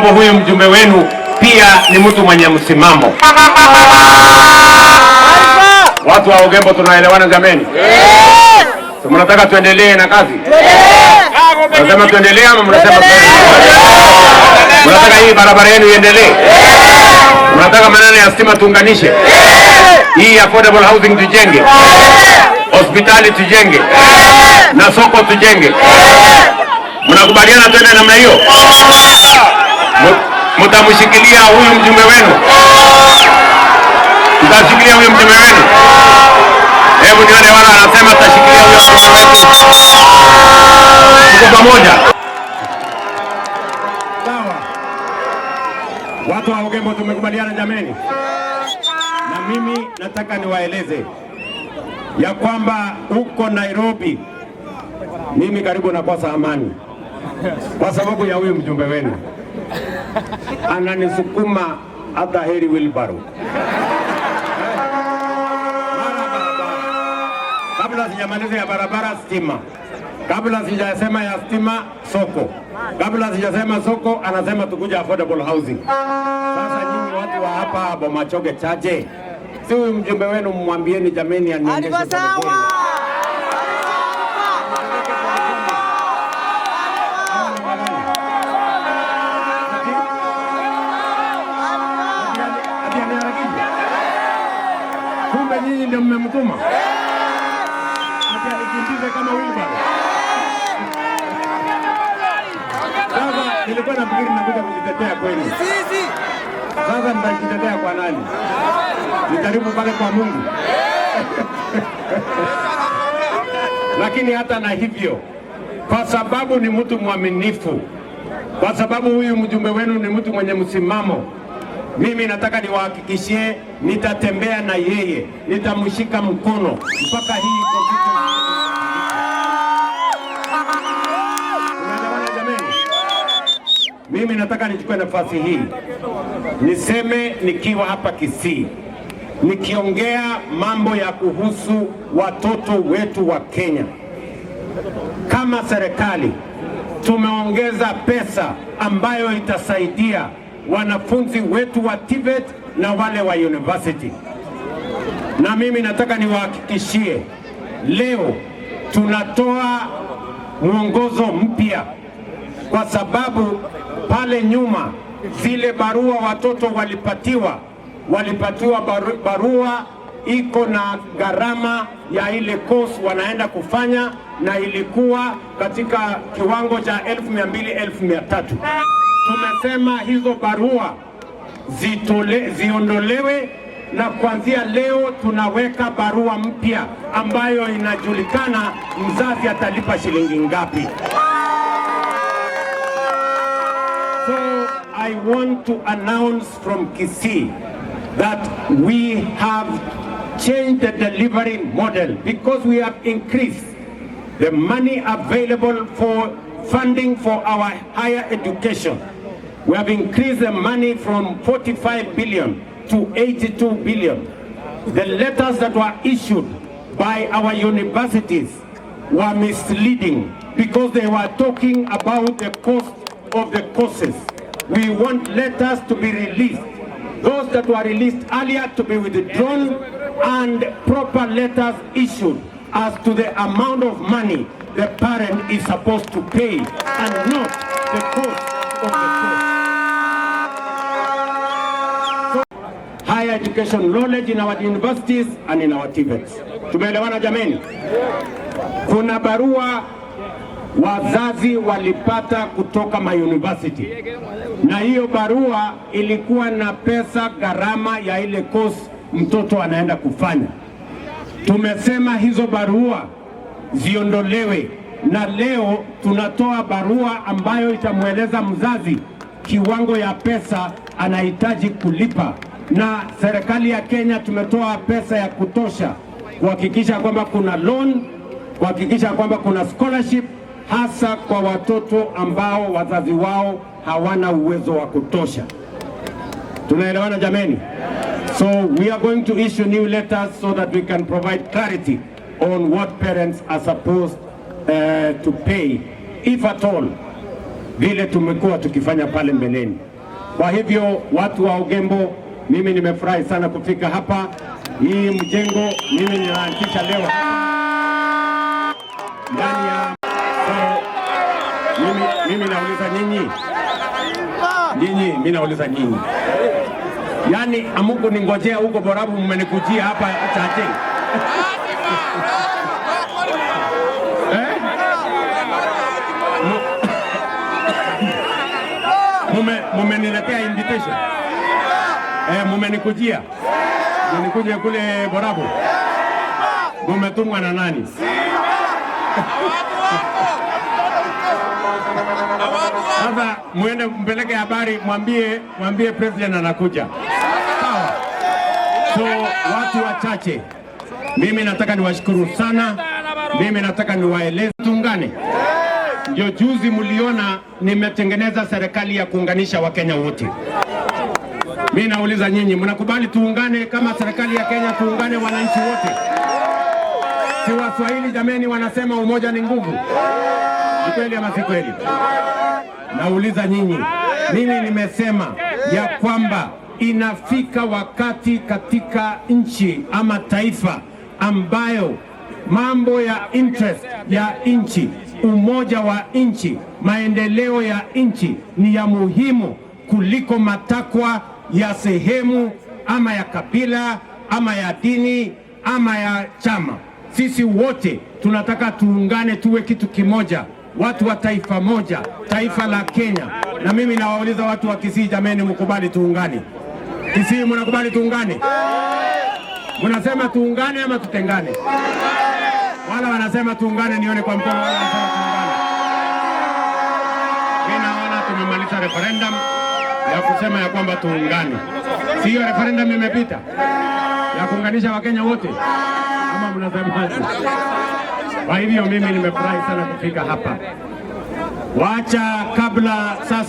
Huyu mjumbe wenu pia ni mtu mwenye msimamo. Watu wa Ogembo tunaelewana jameni? Yes. Mnataka tuendelee na kazi? Mnasema tuendelee ama mnasema mnataka hii barabara yenu iendelee? Mnataka maneno ya stima tuunganishe? Hii affordable housing tujenge? Hospitali tujenge? Na soko tujenge? Mnakubaliana twende namna hiyo? Mtamshikilia huyu mjumbe wenu? Mtashikilia huyu mjumbe wenu? Hebu nione wale wanasema tutashikilia huyo mjumbe wetu. Tuko pamoja? Sawa. Watu wa Ogembo tumekubaliana jameni? Na mimi nataka niwaeleze ya kwamba huko Nairobi mimi karibu nakosa amani kwa sababu ya huyu mjumbe wenu ananisukuma hata heri wheelbarrow. Mara barabara, kabla sijamaliza ya barabara stima, kabla sijasema ya stima soko, kabla sijasema soko anasema tukuja affordable housing. Sasa nyinyi watu wa hapa Bomachoge Chache, si huyu mjumbe wenu mwambieni jameni, aniendeshe polepole. Ati aniharakishe? Kumbe nyinyi ndio mmemtuma ati anikimbize kama wheelbarrow. Sasa nilikuwa nafikiri nakuja kujitetea kwenu. Sasa nitajitetea kwa nani? Nijaribu pale kwa Mungu. Lakini hata na hivyo, kwa sababu ni mtu mwaminifu, kwa sababu huyu mjumbe wenu ni mtu mwenye msimamo, mimi nataka niwahakikishie nitatembea na yeye, nitamshika mkono mpaka hii constituency. Tunaelewana jameni? Mimi nataka nichukue nafasi hii niseme nikiwa hapa Kisii nikiongea mambo ya kuhusu watoto wetu wa Kenya. Kama serikali tumeongeza pesa ambayo itasaidia wanafunzi wetu wa TVET na wale wa university, na mimi nataka niwahakikishie leo tunatoa mwongozo mpya, kwa sababu pale nyuma zile barua watoto walipatiwa barua iko na gharama ya ile course wanaenda kufanya, na ilikuwa katika kiwango cha 200,000, 300,000. Tumesema hizo barua ziondolewe na kuanzia leo tunaweka barua mpya ambayo inajulikana mzazi atalipa shilingi ngapi. So I want to announce from Kisii that we have changed the delivery model because we have increased the money available for funding for our higher education. We have increased the money from 45 billion to 82 billion. The letters that were issued by our universities were misleading because they were talking about the cost of the courses. We want letters to be released. Those that were released earlier to be withdrawn and proper letters issued as to the amount of money the parent is supposed to pay and not the cost of the course. So, higher education knowledge in our universities and in our TVETs. Tumeelewana jameni? Kuna barua wazazi walipata kutoka ma university, na hiyo barua ilikuwa na pesa gharama ya ile course mtoto anaenda kufanya. Tumesema hizo barua ziondolewe, na leo tunatoa barua ambayo itamweleza mzazi kiwango ya pesa anahitaji kulipa, na serikali ya Kenya tumetoa pesa ya kutosha kuhakikisha kwamba kuna loan, kuhakikisha kwamba kuna scholarship hasa kwa watoto ambao wazazi wao hawana uwezo wa kutosha. Tunaelewana jameni? So we are going to issue new letters so that we can provide clarity on what parents are supposed to pay if at all, vile tumekuwa tukifanya pale mbeleni. Kwa hivyo watu wa Ogembo, mimi nimefurahi sana kufika hapa. Hii mjengo mimi ninaanzisha leo ndani ya so, mimi nauliza nyinyi nyinyi, mimi nauliza nyinyi, yaani amuku ningojea huko Borabu, mmenikujia hapa chache, eh? Mumeniletea invitation, eh? Mumenikujia nikuja kule Borabu, mumetumwa na nani? Sasa muende mpeleke habari, mwambie president anakuja. Sawa. So watu wachache, mimi nataka niwashukuru sana. Mimi nataka niwaeleze tuungane. Ndio juzi mliona nimetengeneza serikali ya kuunganisha Wakenya wote. Mimi nauliza nyinyi, mnakubali tuungane kama serikali ya Kenya, tuungane wananchi wote? Si Waswahili jameni, wanasema umoja ni nguvu. Ni kweli ama si kweli? Nauliza nyinyi, mimi nimesema ya kwamba inafika wakati katika nchi ama taifa ambayo mambo ya interest ya nchi, umoja wa nchi, maendeleo ya nchi ni ya muhimu kuliko matakwa ya sehemu ama ya kabila ama ya dini ama ya chama. Sisi wote tunataka tuungane, tuwe kitu kimoja, watu wa taifa moja, taifa la Kenya. Na mimi nawauliza watu wa Kisii, jameni, mkubali tuungane? Kisii, mnakubali tuungane? Mnasema tuungane ama tutengane? Wala wanasema tuungane, nione kwa mkono. Wala wanasema tuungane. Mimi naona tumemaliza referendum ya kusema ya kwamba tuungane. Si hiyo referendum imepita ya kuunganisha Wakenya wote, ama mnasemaje? Kwa hivyo mimi nimefurahi sana kufika hapa. Wacha kabla sasa